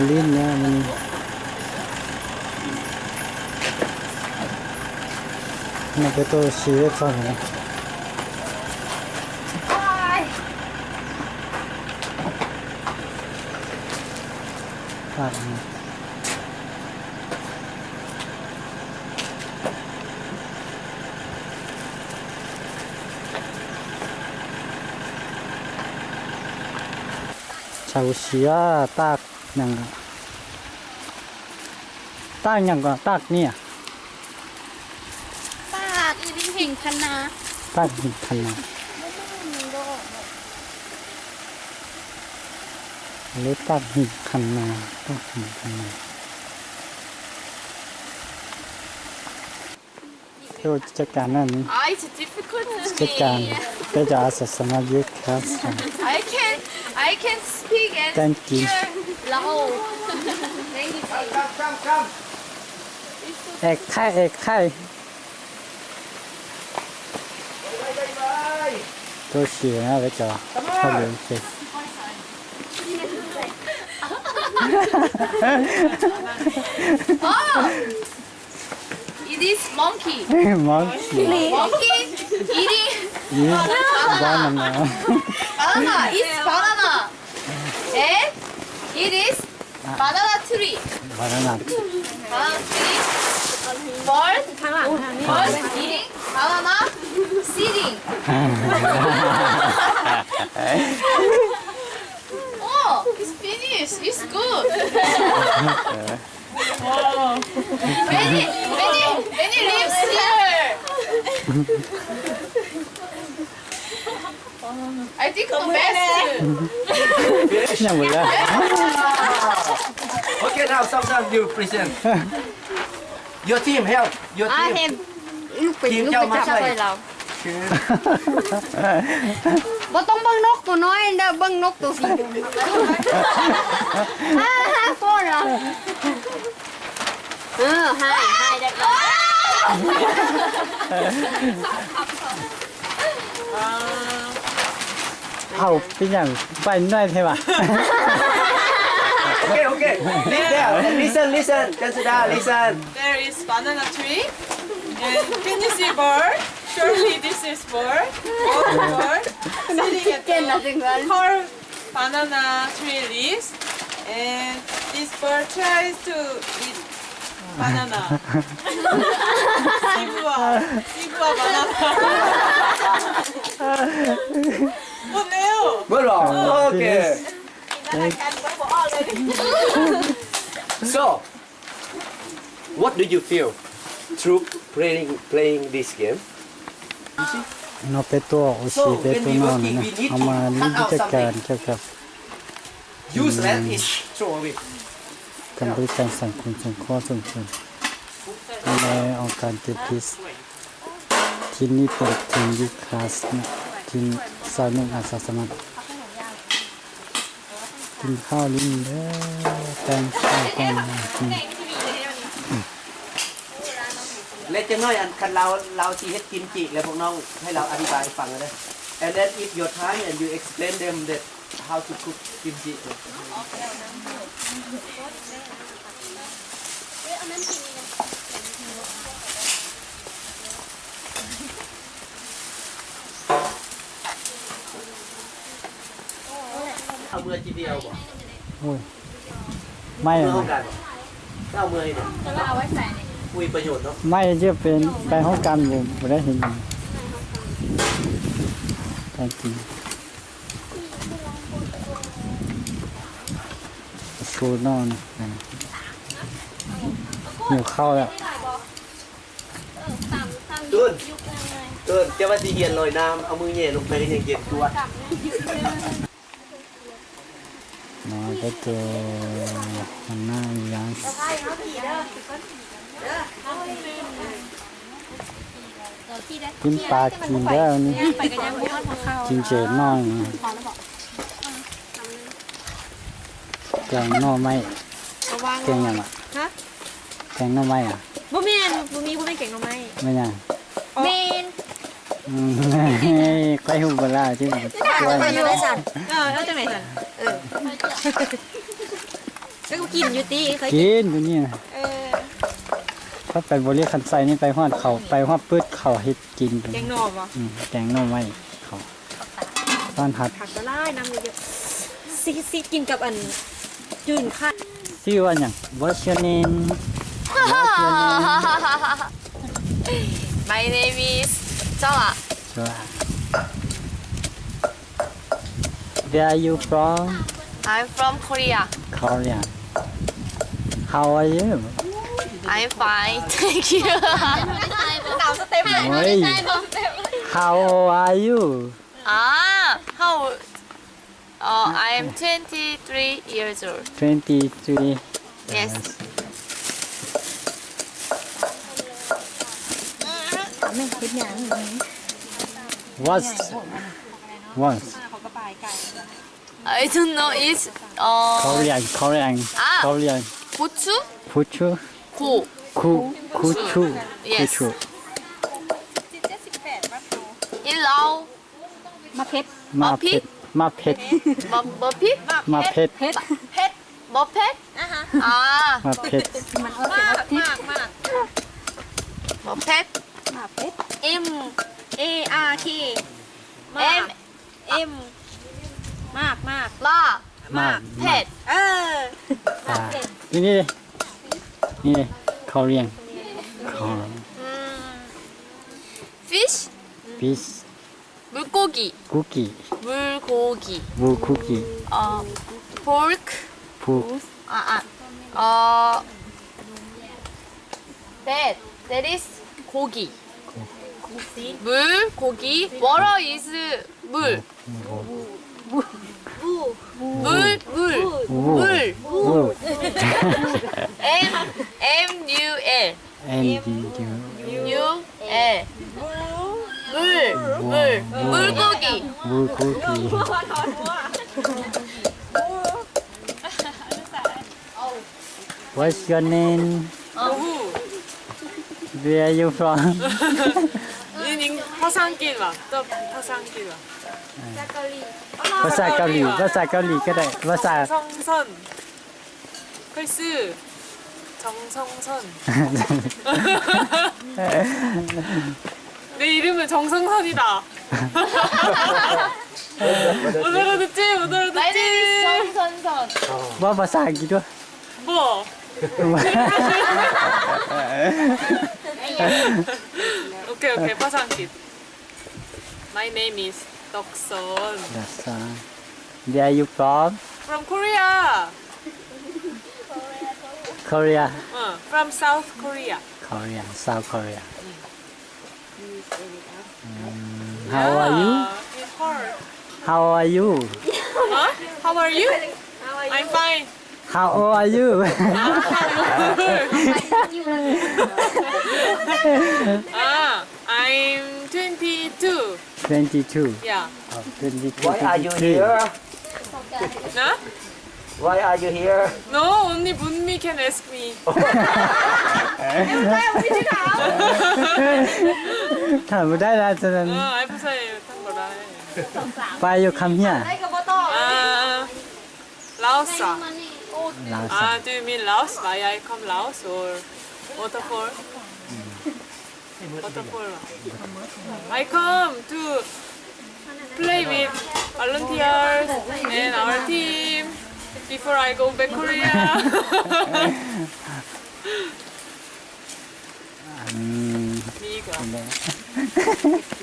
ຫຼິ້ນແລ້ວມັນ ມັນເປັນໂຕຊີວິດເຂົານີ້ນະ. ຊາວເຊຍ ຕາກຫຍັງ ຕາກຫຍັງກໍຕາກນີ້ ຕາກອີ່ຫຼີ ຫິ້ງຄະນາ ຕາກຫິ້ງຄະນາ. ເລີຍຕາກຫິ້ງຄະນາ ຕາກຫິ້ງຄະນາ. ໂອ້ ຈັດການນັ້ນ Ah, it's difficult to ຈັດການ speak. ໄປຈາກອາສາສະໝັກຢູທຄລາສ. I can, I can speak and Thank you. Hear loud. Thank you. ເອກໄຄ ເອກໄຄ ໂຕເຊຍນະ ໄປຈາກ Come on. It is monkey. Monkey. Monkey eating Eat banana. Banana. It's banana. And it is banana tree. Banana tree. Banana tree. Bird. Bird eating banana. Sitting. Oh, it's finished. It's good. Wow. Many, many, many leaves here. I think the best. ຍັງບໍ່ໄດ້. Okay, now, Samsung, you present. Your team, help. Your team. ລູກໄປ ລູກໄປຈັບຊ່ອຍລາວ. ບໍ່ຕ້ອງເບິ່ງນົກໂຕນ້ອຍເດີ ເບິ່ງນົກໂຕສີດຸ່ມ. ເອີ ໃຫ້ ໃຫ້ໄດ້. Wow. ເອົາ ເປັນຫຍັງ ໄປໜ້ອຍແທ້ຫວາ? Okay, okay. Listen, listen, listen. Kansuda, listen. There is banana tree and finish bird. Surely this is bird. All bird sitting at the called banana tree leaves, and this bird tries to eat banana. ຊິບວ່າ ຊິບວ່າ banana. ໝົດແລ້ວ. ໝົດແລ້ວ. ໂອເຄ. So, what do you feel through playing, playing this game? ເນາະ ເປັນຕົວໂອຊີ ເປັນຕົວນ້ອງນີ້ນະ ເຮົາມາມີກິດຈະການກ່ຽວກັບ Use less is throw away. ການບໍລິການສັງຄົມສົງເຄາະຊຸມຊົນ ໃນອົງການເຕະທິສ. ທີມນີ້ເປັນທີມຢູທຄລາສເນາະ ທີມຊາວໜຸ່ມອາສາສະໝັກ. ກິນເຂົ້າຫຼິ້ນເດີ ແຕ່ງເຂົ້າກ່ອນກິນ. ແລະ ຈັກໜ້ອຍ ອັນ ຄັນລາວ ລາວຊິເຮັດກິມຈິ ແລ້ວພວກນ້ອງໃຫ້ລາວອະທິບາຍໃຫ້ຟັງເດີ. And then if your time and you explain them that how to cook kimchi. ເອົາເມືອຈີດຽວບໍ່? ໂອ້ຍ ໄມ້ ເອົາເມືອເຮັດຫຍັງ? ເອົາໄວ້ໃສ່ນີ້ ອຸ້ຍ ປະໂຫຍດເນາະ. ໄມ້ຈະເປັນໄປຫ້ອງການ ບໍ່ ບໍ່ໄດ້ເຫັນຫຍັງ. ການກິນ ໂຊນອນ ຫິວເຂົ້າແລ້ວ. ຕູນ ຕູນ ເຈົ້າວ່າຊິຮຽນລອຍນ້ຳ ເອົາມືແຫຍ່ລົງໄປກໍຍັງເຢັນຈວດ. ມາກໍເຈີມັນໜ້າມີຫຍັງ ກິນປາກິນເດີນີ້ ກິນເຈໜ້ອຍ. ແກງໜໍ່ໄມ້ ແກງຫຍັງລະ? ຮະ? ແກງໜໍ່ໄມ້ອະ? ບໍ່ແມ່ນ ບໍ່ມີ ບໍ່ແມ່ນແກງໜໍ່ໄມ້. ແມ່ນຫຍັງ? ແມ່ນ ອືມ ຂ້ອຍຮູ້ບໍ່ລະ ທີ່ມັນ ເອີ ເອົາຈັ່ງໃດຊັ້ນ? ເອີ. ເຄີຍກິນຢູ່ຕິ? ເຄີຍກິນຢູ່ນີ້ນະ. ເອີ ຖ້າໄປບໍລິຄັນໄຊນີ້ ໄປຮອດເຂົາ ໄປຮອດປຶດເຂົາເຮັດກິນ. ແກງໜໍ່ບໍ່? ອືມ ແກງໜໍ່ໄມ້ເຂົາ ຕ້ອນຮັບ. ຜັກກະຫຼາຍ ນ້ຳເຍອະໆ ຊິ ຊິກິນກັບອັນຈືນຂາດ. ຊື່ວ່າຫຍັງ? What's your name? What's your name? My name is Joa. Joa. Where are you from? I'm from Korea. Korea. How are you? I'm fine, thank you. ເຮີ້ຍ How old are you? Ah, how old? Uh, I am twenty-three years old. Twenty-three. Yes. What? What? I don't know. It's, uh, Korean, Korean. Ah, Korean. 고추? 고추? 고. 고, 고추. Yes. 고추. In Lao. ໝາກເຜັດ ໝາກເຜັດ ໝາກເຜັດ ໝາກເຜັດ ໝາກເຜັດ ໝາກເຜັດ ໝາກເຜັດ ອາ ໝາກເຜັດ ໝາກ ໝາກ ໝາກ ໝາກເຜັດ ໝາກເຜັດ M A R K ໝາກ M ໝາກ ໝາກ ໝາກ ເຜັດ ເອີ ໝາກເຜັດ ນີ້ ນີ້ ນີ້ ເຂົາລ້ຽງ ເຂົາ ອືມ Fish Fish 물고기. 고기. 물고기. 물고기. 어, pork. Pork. 아, 아. 어, that, that is 고기. 고- 물, 고기. Water is 물. 뭐, 뭐. 물, 물. 물. 물. 물. M, M U L. M U L. 물. 물. 물. 물고기. 물고기. What's your name? Who? Where are you from? ພາສາອັງກິດຫວາ? ຕອບພາສາອັງກິດຫວາ? ພາສາເກົາຫຼີ ພາສາເກົາຫຼີກໍໄດ້ ພາສາ ເຄີຍຊື້ 정성선. 내 이름은 정성선이다. 못 알아듣지? 못 알아듣지? My name is 정성선. ເວົ້າພາສາອັງກິດດ້ວຍ. 뭐? 오케이, 오케이. ພາສາອັງກິດ. My name is 덕선. 덕선. Where are you from? From Korea. Korea. 어, from South Korea. Korea, South Korea. 음. 음, how are you? Yeah, it's hard. How are you? Huh? How are you? I'm fine. How old are you? 아, I'm twenty-two. Twenty-two. Yeah. 어, twenty-two, Why are you twenty-three. Here? 나? Why are you here? No, only Bunmi can ask me. ຖາມບໍ່ໄດ້ລະ ສະນັ້ນ. 어, 알부사예요. 탐보라. Why you come here? 아, Laos. 아, Laos. 아, do you mean Laos? Why I come Laos or waterfall? Waterfall. I come to play with volunteers and our team before I go back Korea. ອືມ ມີອີກຫວາ?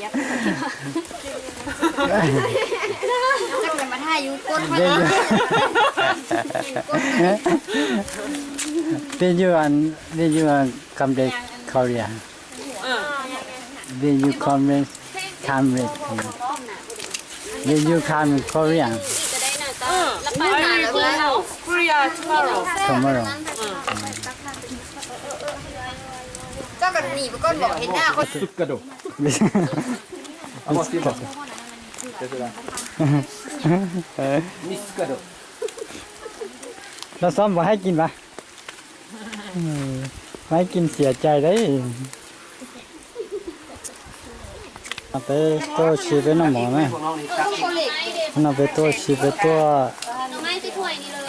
ຈັກແມ່ນມາຖ່າຍຢູ່ກົ້ນຂ້ອຍ. When you, when you are come back Korea, ເອີ when you come back, come back, when you come Korea. ເອີ I will go Korea tomorrow. Tomorrow. ເຈົ້າກໍໜີໄປກ່ອນບໍ ເຫັນໜ້າຂ້ອຍ. 미숫가루. 미숫가루. 미숫가루. ລາວຊ້ອມບໍ່ໃຫ້ກິນຫວາ? ເອີ ໃຫ້ກິນເສຍໃຈໄດ໋. ເອົາໄປໂຕ້ຊີໄປນຳໝໍນະ. ເອົາໄປໂຕ້ຊີໄປຕົວະ. ໜໍ່ໄມ້ໃສ່ຖ້ວຍນີ້ເລີຍ.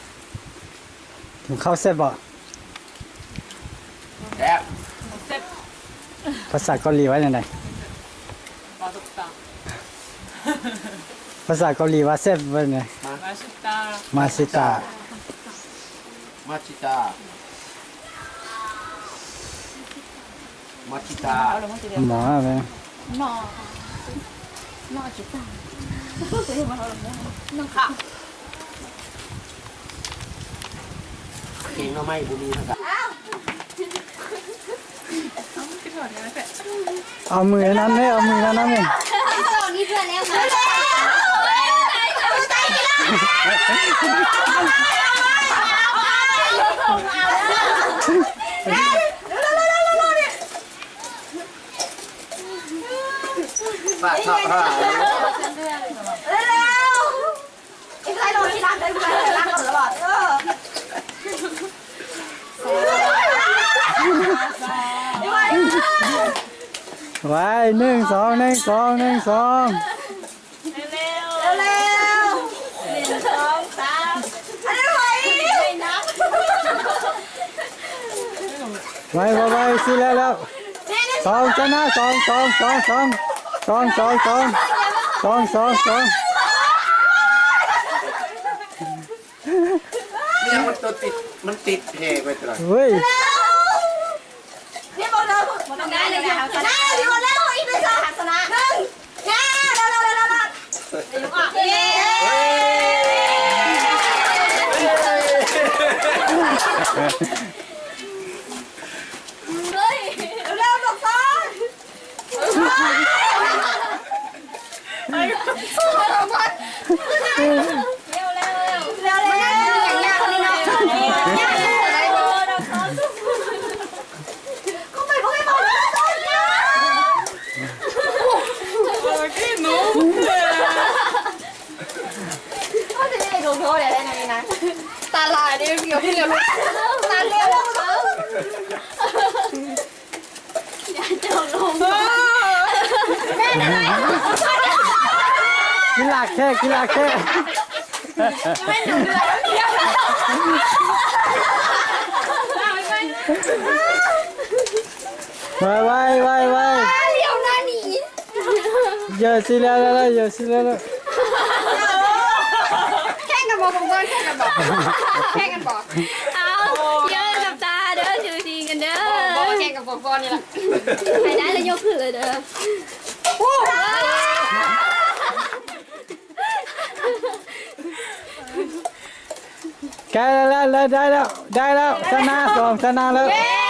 ກິນເຂົ້າແຊບບໍ່? ແຊບ. ແຊບ. ພາສາເກົາຫຼີວ່າຈັ່ງໃດ? ມາສຸດຕາ. ພາສາເກົາຫຼີວ່າແຊບວ່າຈັ່ງໃດ? ມາ ມາຊິຕາ. ມາຊິຕາ. ມາຊິຕາ. ມາຊິຕາ. ໝໍແມ່ນ ໜໍ ໜໍຈິຕາ ໜອງຂາ. ແກງໜໍ່ໄມ້ບໍ່ມີເນາະ. ເອົາມືນຳເດ້ ເອົາມືນຳນຳເດ້. ປາກເທາະ ເອີ ເລັວໆ ອີກໄລ່ໂລດທີ່ລັກໄດ້ ລັກຕະຫຼອດ ເອີ ໄວ້ ໜຶ່ງ ສອງ ໜຶ່ງ ສອງ ໜຶ່ງ ສອງ. ເລັວໆ ເລັວໆ ໜຶ່ງ ສອງ ສາມ ອັນນັ້ນໄວ ໄວນັບ ໄວ ໄວ ໄວ ຊິແລ້ວ ແລ້ວ ສອງ ຊະນະ ສອງ ສອງ ສອງ ສອງ ສອງ ສອງ ສອງ ສອງ ສອງ ສອງ ສອງ ນີ້ມັນຕົວຕິດ ມັນຕິດແຮໄວ້ຕະຫຼອດ ເວີຍ. ນີ້ໝົດແລ້ວ ໄດ້ເລີຍ ໄດ້ເລີຍ ອີກໜຶ່ງ ສອງ ຊະນະ ໜຶ່ງ ເຢ້ ເລັວໆ ເລັວໆ ເລັວໆ ເລັວໆ ເລັວໆ ເລັວໆ ເລັວໆ ເຮົາໄປບໍ່ໃຫ້ເບົາເລີຍ ເອີ ເກັ່ງເນາະ ເຮົາຈະໄດ້ລົງໂທດໄດ້ນະ ຕາລາຍເດ້ ເປັນຫຍັງເປັນຫຍັງ ຕາລຽວ ຢ່າເຈົ້າລົງ ກິນລາກແຂ້ ກິນລາກແຂ້ ໄວໆ ໄວໆ ໄວໆ ຫຼຽວໜ້າໜີ ເຢີ ຊິແລ້ວ ແລ້ວ ເຢີ ຊິແລ້ວ ແຂ່ງກັນບໍ່ ເບິ່ງກ່ອນ ແຂ່ງກັນບໍ່ ແຂ່ງກັນບໍ່ ເອົາ ເຢີ ກັບຕາເດີ ຖືທີກັນເດີ ບໍ່ ບໍ່ ແຂ່ງກັນບໍ່ ບໍ່ນີ້ລະ ໃຫ້ໄດ້ແລ້ວຍົກຂຶ້ນເລີຍເດີ ໃກ້ແລ້ວ ໄດ້ແລ້ວ ໄດ້ແລ້ວ ຊະນະສອງ ຊະນະແລ້ວ ເຢ້